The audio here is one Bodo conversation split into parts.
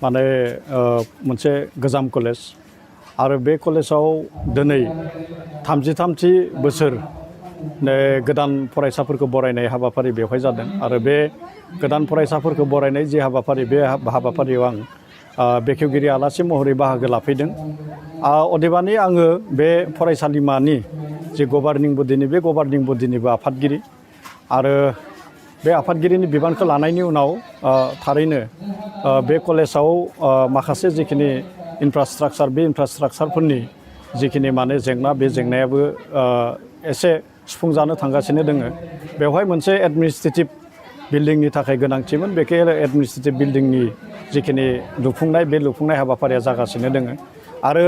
माने मोनसे गोजाम कलेज आरो बे कलेजाव दिनै 33थि बोसोर गोदान फरायसाफोरखौ बरायनाय हाबाफारि बेवहाय जादों आरो बे गोदान फरायसाफोरखौ बरायनाय जि हाबाफारि बे हाबाफारियाव आं बेखेवगिरि आलासि महरै बाहागो लाफैदों। अदेबानि आङो बे फरायसालिमानि जि गभार्निं बडिनि बे गभार्निं बडिनिबो आफादगिरि आरो बे आफादगिरिनि बिबानखौ लानायनि उनाव थारैनो बे कलेजाव माखासे जिखिनि इनफ्रास्ट्राक्चार बे इनफ्रास्ट्राक्चारफोरनि जिखिनि माने जेंना बे जेंनायाबो एसे सुफुंजानो थांगासिनो दोङो। बेवहाय मोनसे एडमिनिस्ट्रेटिभ बिल्डिंनि थाखाय गोनांथिमोन। बेखे एडमिनिस्ट्रेटिभ बिल्डिंनि जिखिनि लुफुंनाय बे लुफुंनाय हाबाफारिया जागासिनो दोङो आरो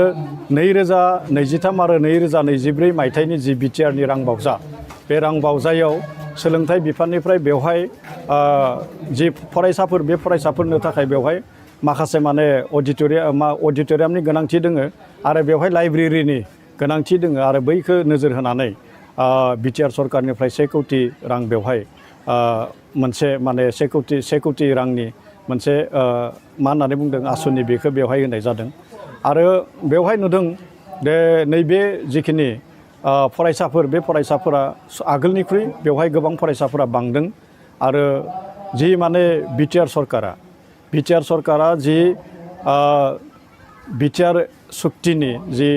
2023 आरो 2024 मायथाइनि जि बिटिआरनि रां बावजा बे रां बावजायाव सोलोंथाइ बिफाननिफ्राय बेवहाय जि फरायसाफोर बे फरायसाफोरनो थाखाय बेवहाय माखासे माने अडिटोरियामनि गोनांथि दोङो आरो बेवहाय लाइब्रेरिनि गोनांथि दोङो आरो बैखौ नोजोर होनानै बिटिआर सरकारनिफ्राय 1 कौटि रां बेवहाय मोनसे माने 1 कौटि रांनि मोनसे मा होननानै बुंदों आसुनि बेखौ बेवहाय होनाय जादों आरो बेवहाय नुदों दे नैबे जिखिनि फरायसाफोर बे फरायसाफोरा आगोलनिख्रुइ बेवहाय गोबां फरायसाफोरा बांदों आरो जि माने बिटिआर सरकारा जि बिटिआर सुक्तिनि जि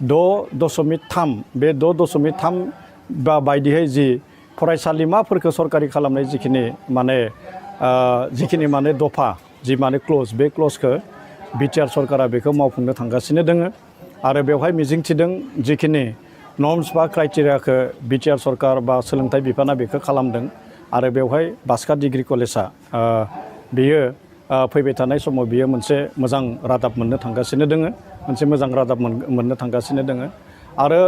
6.3 बे 6.3 बायदियै जि फरायसालिमाफोरखौ सरकारि खालामनाय जिखिनि माने दफा जि माने क्लज बे क्लजखौ बिटिआर सरकारा बेखौ मावफुंनो थांगासिनो दोङो आरो बेवहाय मिजिंथिदों जिखिनि नर्म्स बा क्राइटेरियाखौ बिटिआर सरकार बा सोलोंथाइ बिफाना बेखौ खालामदों आरो बेवहाय बाक्सा डिग्री कलेजा बेयो फैबाय थानाय समाव बियो मोनसे मोजां रादाब मोननो थांगासिनो दोङो मोनसे मोजां रादाब मोननो थांगासिनो दोङो आरो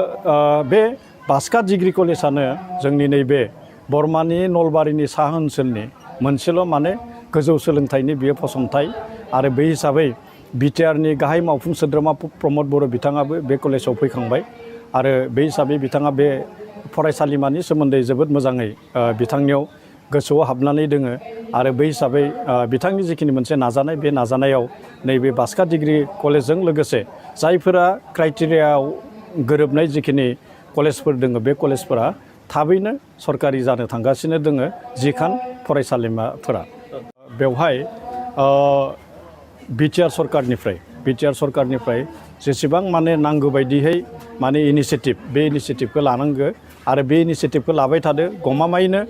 बे बाक्सा डिग्री कलेजानो जोंनि नैबे बर्मानि नलबारिनि साहा ओनसोलनि मोनसेल' माने गोजौ सोलोंथाइनि बियो फसंथाइ आरो बे हिसाबै बिटिआरनि गाहाय मावफुं सोद्रोमा प्रमद बर' बिथाङाबो बे कलेजाव फैखांबाय आरो बे हिसाबै बिथाङा बे फरायसालिमानि सोमोन्दै जोबोद मोजाङै बिथांनियाव गोसोआव हाबनानै दोङो आरो बै हिसाबै बिथांनि जिखिनि मोनसे नाजानाय बे नाजानायाव नैबे बाक्सा डिग्री कलेजजों लोगोसे जायफोरा क्राइटेरियायाव गोरोबनाय जिखिनि कलेजफोर दोङो बे कलेजफोरा थाबैनो सरकारि जानो थांगासिनो दोङो 10 खान फरायसालिमाफोरा बेवहाय बिटिआर सरकारनिफ्राय जेसेबां माने नांगौ बायदियै माने बे इनिसियेटिभखौ लानांगौ आरो बे इनिसियेटिभखौ लाबाय थादो गमामायैनो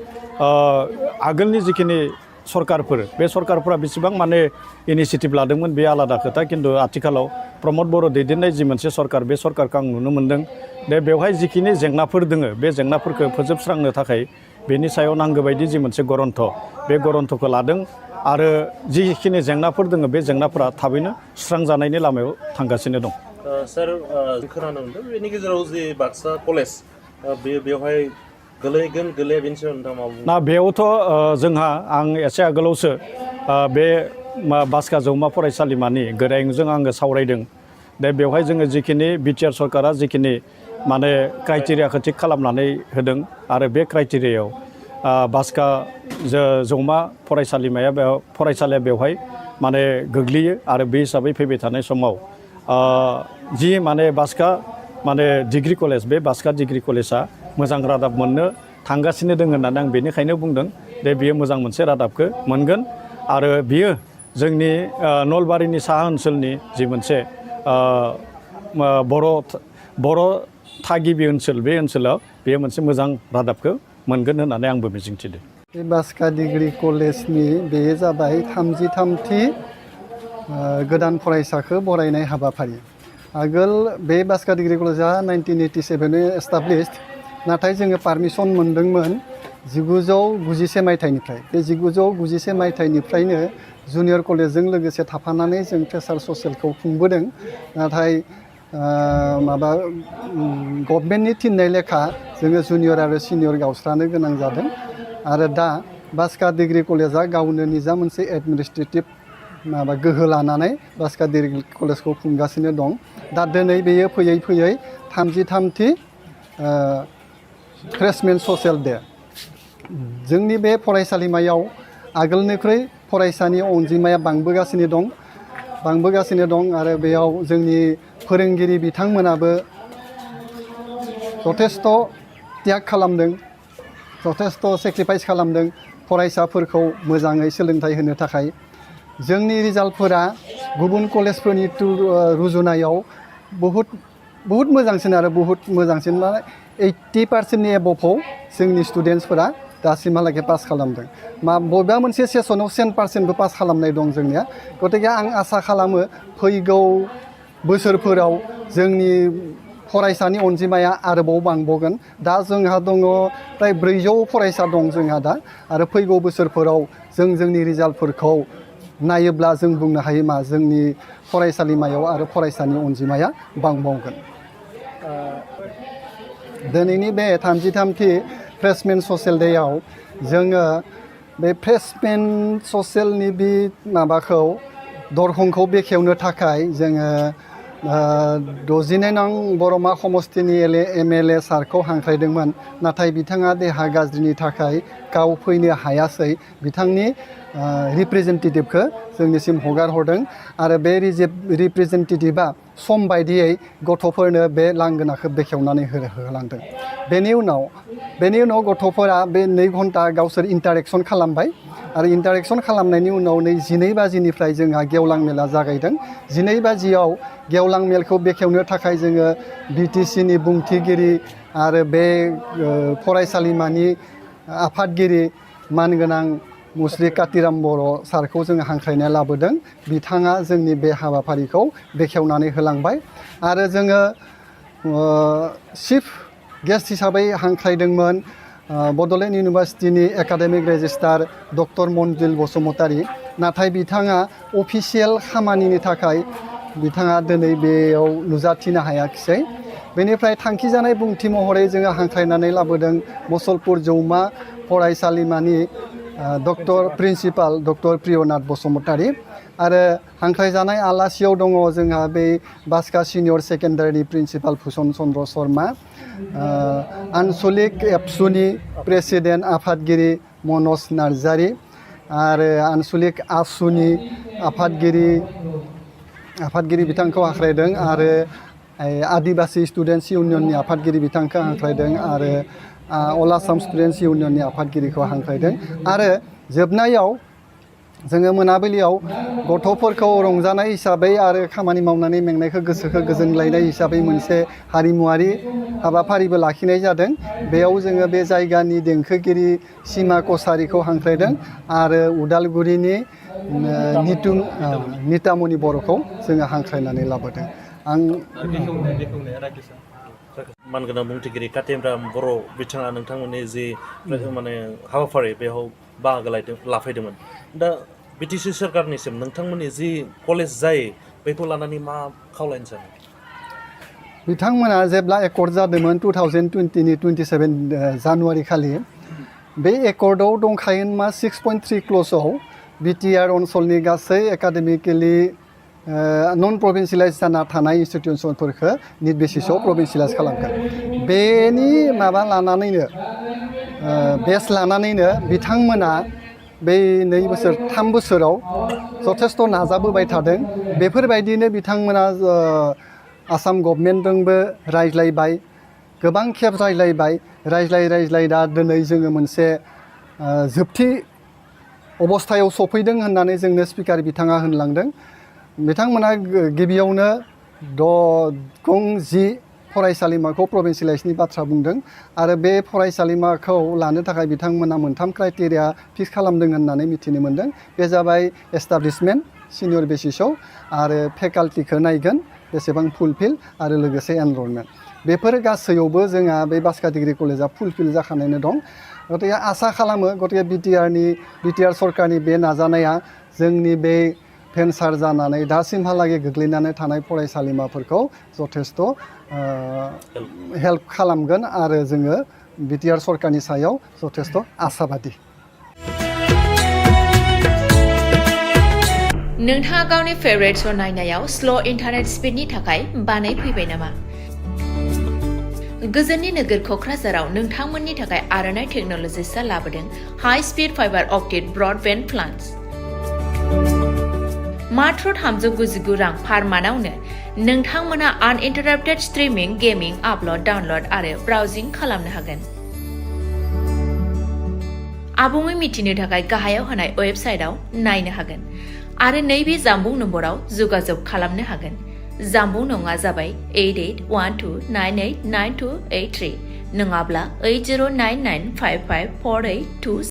आगोलनि जिखिनि सरकारफोर बे सरकारफोरा बेसेबां माने इनिसियेटिभ लादोंमोन बे आलादा खोथा खिन्थु आथिखालाव प्रमद बर' दैदेननाय जि मोनसे सरकार बे सरकारखौ आं नुनो मोन्दों दे बेवहाय जिखिनि जेंनाफोर दोङो बे जेंनाफोरखौ फोजोबस्रांनो थाखाय बेनि सायाव नांगौ बायदि जि मोनसे गरन्थ बे गरन्थखौ लादों आरो जिखिनि जेंनाफोर दोङो बे जेंनाफोरा थाबैनो सुस्रांजानायनि लामायाव थांगासिनो दं। सार खोनानो मोनदों बेनि गेजेराव जि बाक्सा कलेज बेवहाय गोलैगोन गोलैया बेनि सायाव नोंथाङा मा बुङो? ना बेयावथ' जोंहा आं एसे आगोलावसो बे बाक्सा जौमा फरायसालिमानि गोरायुंजों आङो सावरायदों दा बेवहाय जोङो जिखिनि बिटिआर सरकारा जिखिनि माने क्राइटेरियाखौ थिग खालामनानै होदों आरो बे क्राइटेरियायाव बाक्सा जौमा फरायसालिया बेवहाय माने गोग्लैयो आरो बे हिसाबै फैबाय थानाय समाव जि माने बाक्सा माने डिग्री कलेज बे बाक्सा डिग्री कलेजा मोजां रादाब मोननो थांगासिनो दङ होननानै आं बेनिखायनो बुंदों दे बियो मोजां मोनसे रादाबखौ मोनगोन आरो बियो जोंनि नलबारिनि साहा ओनसोलनि जि मोनसे बर' थागिबि ओनसोल बे ओनसोलाव बेयो मोनसे मोजां रादाबखौ मोनगोन होननानै आंबो मिजिंथिदों। बे बाक्सा डिग्री कलेजनि बेयो जाबाय 33थि गोदान फरायसाखौ बरायनाय हाबाफारि। आगोल बे बाक्सा डिग्री कलेजा 1987 एस्टाब्लिश्ड नाथाय जोङो पारमिसन मोनदोंमोन 1991 मायथाइनिफ्राय बे 1991 मायथाइनिफ्रायनो जुनियर कलेजजों लोगोसे थाफानानै जों फ्रेसार ससियेलखौ खुंबोदों नाथाय गभर्नमेन्टनि थिननाय लेखा जोङो जुनियर आरो सिनियर गावस्रानो गोनां जादों आरो दा बाक्सा डिग्री कलेजा गावनो निजा मोनसे एडमिनिस्ट्रेटिभ गोहो लानानै बाक्सा डिग्री कलेजखौ खुंगासिनो दं। दा दिनै बेयो फैयै 33थि फ्रेशमेन ससियेल डे। जोंनि बे फरायसालिमायाव आगोलनिख्रुइ फरायसानि अनजिमाया बांबोगासिनो दं। बांबोगासिनो दं आरो बेयाव जोंनि फोरोंगिरि बिथांमोनाबो जथेस्थ' त्याग खालामदों जथेस्थ' सेक्रिफाइस खालामदों फरायसाफोरखौ मोजाङै सोलोंथाइ होनो थाखाय जोंनि रिजाल्टफोरा गुबुन कलेजफोरनि रुजुनायाव बहुद मोजांसिन आरो बहुद मोजांसिन माने 80%नि एबभआव जोंनि स्टुडेन्टसफोरा दासिमहालागै पास खालामदों बबेबा मोनसे सेसनाव 100%बो पास खालामनाय दं जोंनिया गतिके आं आसा खालामो फैगौ बोसोरफोराव जोंनि फरायसानि अनजिमाया आरोबाव बांबोगोन दा जोंहा दङ प्राय 400 फरायसा दं जोंहा दा आरो फैगौ बोसोरफोराव जोंनि रिजाल्टफोरखौ नायोब्ला जों बुंनो हायो मा जोंनि फरायसालिमायाव आरो फरायसानि अनजिमाया बांबावगोन दिनैनि बे 33थि फ्रेशमेन ससियेल डेआव जोङो बे फ्रेशमेन ससियेलनि बे माबाखौ दरखंखौ बेखेवनो थाखाय जोङो 69 नं बर'मा समस्तिनि MLA सारखौ हांख्रायदोंमोन नाथाय बिथाङा देहा गाज्रिनि थाखाय गाव फैनो हायासै बिथांनि रिप्रेजेन्टेटिभखौ जोंनिसिम हगार हरदों आरो बे रिप्रेजेन्टेटिभआ सम बायदियै गथ'फोरनो बे लांगोनाखौ बेखेवनानै होलांदों बेनि उनाव गथ'फोरा बे 2 घन्टा गावसोर इन्टारेक्सन खालामबाय आरो इन्टारेक्सन खालामनायनि उनाव 12 बाजिनिफ्राय जोंहा गेवलां मेला जागायदों 12 बाजियाव गेवलां मेलखौ बेखेवनो थाखाय जोङो BTCनि बुंथिगिरि आरो बे फरायसालिमानि आफादगिरि मानगोनां मुस्रि कातिराम बर' सारखौ जोङो हांख्रायनाय लाबोदों बिथाङा जोंनि बे हाबाफारिखौ बेखेवनानै होलांबाय आरो जोङो चिफ गेस्ट हिसाबै हांख्रायदोंमोन बड'लेण्ड इउनिभार्सिटिनि एकाडेमिक रेजिस्ट्रार डक्टर मन्जिल बसुमतारी नाथाय बिथाङा अफिसियेल खामानिनि थाखाय बिथाङा दिनै बेयाव नुजाथिनो हायाखिसै बेनिफ्राय थांखिजानाय बुंथि महरै जोङो हांख्रायनानै लाबोदों मुसलपुर जौमा फरायसालिमानि प्रिन्सिपाल डक्टर प्रियनाथ बसुमतारी आरो हांख्रायजानाय आलासियाव दङ जोंहा बे बास्का सिनियर सेकेन्डारिनि प्रिन्सिपाल भुसन चन्द्र शर्मा आनसलिक एबसुनि प्रेसिडेन्ट आफादगिरि मनज नार्जारी आरो आनसलिक आसुनि आफादगिरि बिथांखौ हांख्रायदों आरो आदिबासि स्टुडेन्टस इउनियननि आफादगिरि बिथांखौ हांख्रायदों आरो अल आसाम स्टुडेन्टस इउनियननि आफादगिरिखौ हांख्रायदों आरो जोबनायाव जोङो मोनाबिलियाव गथ'फोरखौ रंजानाय हिसाबै आरो खामानि मावनानै मेंनायखौ गोसोखौ गोजोनलायनाय हिसाबै मोनसे हारिमुवारि हाबाफारिबो लाखिनाय जादों बेयाव जोङो बे जायगानि देंखोगिरि सिमा कसारिखौ हांख्रायदों आरो उदालगुरिनि नितामनि बर'खौ जोङो हांख्रायनानै लाबोदों आं मानगोनां बुंथिगिरि कातिराम बर' बिथाङा नोंथांमोननि जि माने हाबाफारि बेयाव बाहागो लाफैदोंमोन दा BTC सोरखारनिसिम नोंथांमोननि जि कलेज जायो बेखौ लानानै मा खावलायनो सानो बिथांमोना जेब्ला एकर्ड जादोंमोन 2020नि 27 जानुवारि खालि बे एकर्डआव दंखायोन मा 6.3 क्ल'जआव BTR ओनसोलनि गासै एकाडेमिकेलि नन प्रभिन्सियेलाइज जाना थानाय इन्स्टिटिउसनफोरखौ निट बेसिसआव प्रभिन्सियेलाइज खालामगोन बेनि माबा लानानैनो बेस लानानैनो बिथांमोना बै 3 बोसोराव जथेस्थ' नाजाबोबाय थादों बेफोरबायदिनो बिथांमोना आसाम गभर्नमेन्टजोंबो रायज्लायबाय गोबां खेब रायज्लाय दा दिनै जोङो मोनसे जोबथि अबस्थायाव सफैदों होननानै जोंनो स्पिकार बिथाङा होनलांदों बिथांमोना गिबियावनो गं10 फरायसालिमाखौ प्रभिन्सियेलाइजनि बाथ्रा बुंदों आरो बे फरायसालिमाखौ लानो थाखाय बिथांमोना 3 क्राइटेरिया फिक्स खालामदों होननानै मिथिनो मोनदों बे जाबाय एस्टाब्लिशमेन्ट सिनियर बेसिसआव आरो फेकाल्टिखौ नायगोन बेसेबां फुलफिल आरो लोगोसे एनरलमेन्ट बेफोर गासैयावबो जोंहा बे बास्का डिग्री कलेजआ फुलफिल जाखानायनो दं गतिके आसा खालामो गतिके बिटिआर सरकारनि बे नाजानाया जोंनि बे भेन्सार जानानै दासिमहालागै गोग्लैनानै थानाय फरायसालिमाफोरखौ जथेस्थ' हेल्प खालामगोन आरो जोङो बिटिआर सरकारनि सायाव जथेस्थ' आसाबादि नोंथाङा गावनि फेभरेट श' नायनायाव स्ल' इन्टारनेट स्पिडनि थाखाय बानायफैबाय नामा गोजोननि नोगोर क'क्राझाराव नोंथांमोननि थाखाय आर'नाइ टेक्न'लजिसआ लाबोदों high speed fibre optic broadband plans मात्र 399 रां पार मान्थआवनो नोंथांमोना आनइन्टाराप्टेड स्ट्रिमिं, गेमिं, आपल'ड, डाउनल'ड आरो ब्राउजिं खालामनो हागोन। आबुङै मिथिनो थाखाय गाहायाव होनाय वेबसाइटआव नायनो हागोन आरो नैबे जामबुं नम्बराव जगाजग खालामनो हागोन। जामबुं नङा जाबाय 8812989283 नङाब्ला 8099554826